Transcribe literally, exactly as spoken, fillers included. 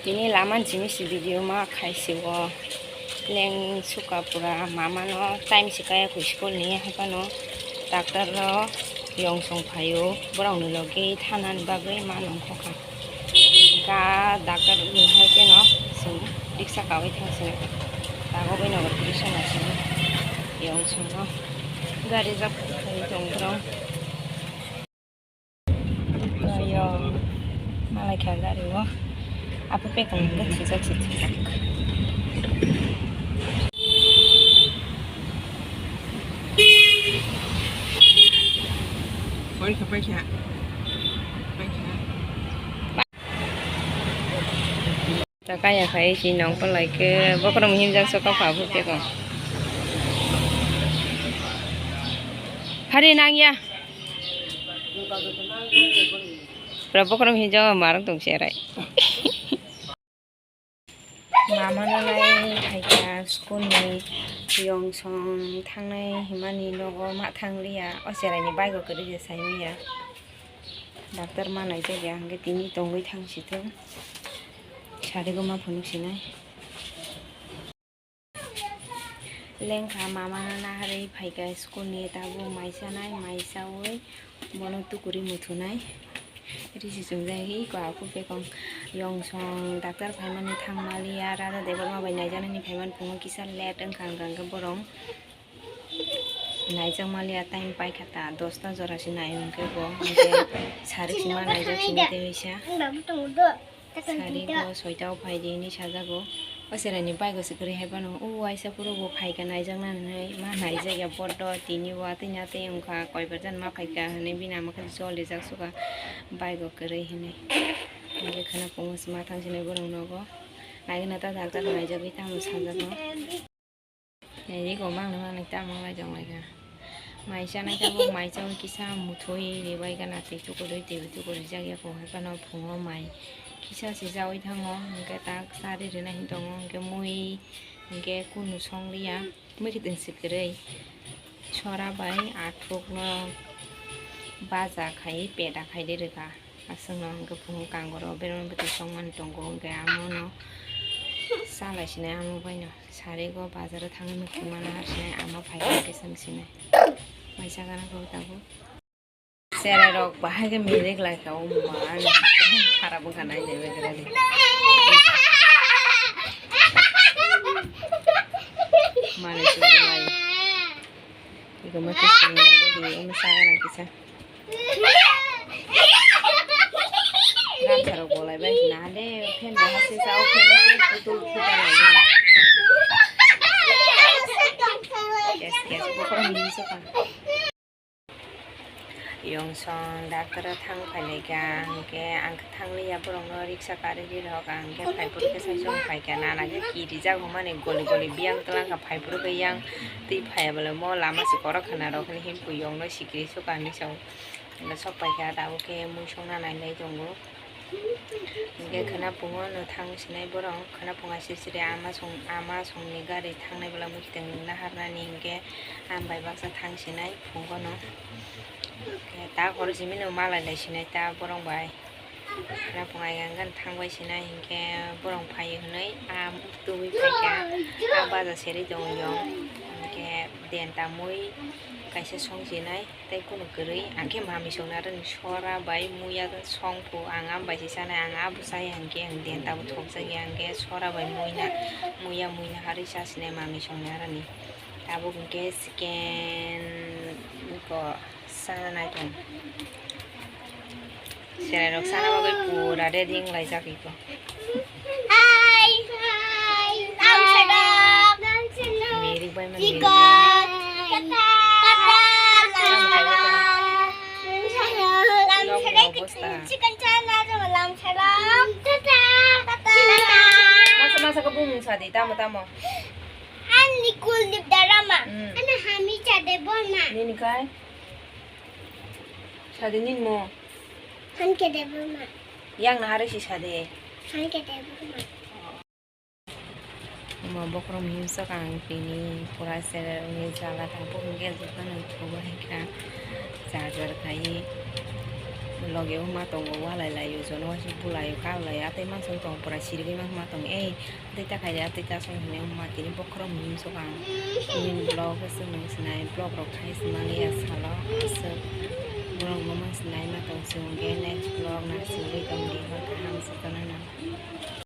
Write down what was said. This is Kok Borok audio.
Tini lama jimisi video ma khaisi o leng suka pura mama no time si kaya kwi school ni haphano doctor ro yong song phaio borok ni logi thana ni bagwi ma nongkho kha ga doctor ni hai khe no chwng riksa kawi thang sini tago bai nogo riksa no sini yong song no gari jak khai tong borok. Yo, malai kha gari o. Apo pekong hingke thwijak se thwijak. Paikha, paikha. Paikha. Ta kaya khai si nong ko lai ke bokorom himjak so ka pha bu pekong. Hari nang ya. Pura bokorom hinjo marang tong serai. Mama no nai phaikha school ni yong song thangnai himani nogo ma thang liya o cherai ni bike o kwrwi se sai manya. Doctor ma naijak ya hingke tini tongwi thang si thung. Sari go ma phunuk sinai. Lengkha mama no naharwi phaikha school ni tabuk mai chanai mai chawi bono tukuri muthunai risi chumjagwi ko aku pekong yong song doctor phaimani thang maliya rada debor ma bai naijaknani phaimani phungo kisa late wngkha hwnkha hwnkhe borong naijak maliya time paikha ta dosta jora se nai hwnkhe bo hwnkhe sari sima naijak sini tei waisa. Sari go soita o phai di hinwi sajago. O cherai ni bike o se kwrwi hai phano o waisa phuru bo phai kha naijak nani hinwi ma naijak ya bodo tini watwi na tei wngkha koi bar jan ma phai kha hinwi bini ama khe jolijak suka bike o kwrwi hinwi. Hingke khwna phungo se ma thang sinai borok nogo nai gana ta doctor naijagwi tamo sajago. Ego mangni mangni tamo lai tong lai kha. Mai chanai tabuk mai chawi kisa muthoi ribai gana twi tukurwi twi tukurwi jak ya kho hai phano phungo mai kisa se chawi thango hingke tak sari rina hin tongo hingke mui hingke kunu song liya mui kiting se kwrwi sora bai athuk no baja khai peda khai de rwkha. Aswkno hwnkhe phungo kangoro bereng bwtwi songmani tongo, hwnkhe amono salai sinai, amo baino sarigo bazaro thangwi muitu mano ar sinai, ama phaikhe khe swng sinai. Mai sagana khe tabuk. Cherai rok bahai khe milik lai kha, o ma, ani kharap wngkha nai nai bai khe. Mani songmani. Iko ma khe swng nai bai di, omo sagana kisa. Gansa rok bolai bai na de, fan bo hasi sa, o fan se putul puta lai. Yes, yes, bokhorok ni se ka. Yong song doctor o thang phai lai kha, hingke ang thang liya borok no riksa kari ri rok, ang khe phai phuru khe sai song phai kha, nana khe kirijak hwnmani goli goli biyang twlang kha, phai phuru khe yang twi phai ya bole mo lama se korok khna rok hwnwi himpu yong no sikiri sukha hinwi sao. Hingke sok pai kha tabuk khe mui songna nai lai tongo. Hingke khwna phungo no thang sinai borok, khwna phunga siri siri ama song, ama songni gari thangnai bwla muikwtwng nahar nani hingke ang bai baksa thang sinai phungo no. Hingke ta horo simi no malai lai sinai ta borok bai. Khwna phunga yang thang bai sinai hingke borok phai hwnwi a tubui phaikha, a baja serwi tongo yong. Hingke denta mui kaisa song sinai tei kunu kwrwi, ang khe mami songni aroni sora bai muya song phu, ang am bai se chanai, ang abo chaya hingke ang denta bo thokjak ya, hingke sora bai muina, muya muina harwi cha sinai mami songni aroni. Tabuk hingke chicken ko sana nai tong. Cherai rok sana bagwi pura ready wng laijak iko. Hai, hai, lamsarok. Mirik bai man mirik. Kata, kata, lamsarok. Lamsarok. Chicken chana rok lamsarok. Tata, tata. Masa masa khe bumung sadi tamo tamo. Ani kulni darama. Hmm. Ani hami chade borma. Nini kai? Sadi nin mo. Hanke de buma. Yang na hari si sadi. Hanke de buma. Mo bokhrom himsok ang tini pura sereng ni jala tang pok hingke jotoni thugo hingka charger khai. Loge wngma tongo, walai laio, jono waisa bulaio, kal laio, atei mansong tong pura sirigwi wngma tong ei, atei ta khaide, atei ta song hinwi wngma tini bokhorok mim sok ang. Nini vlog se nung sinai, vlog rok khai sinani ya salo aswk borok no mang sinai ma tong song ge next vlog na singwi tong di hor kaham se tonana.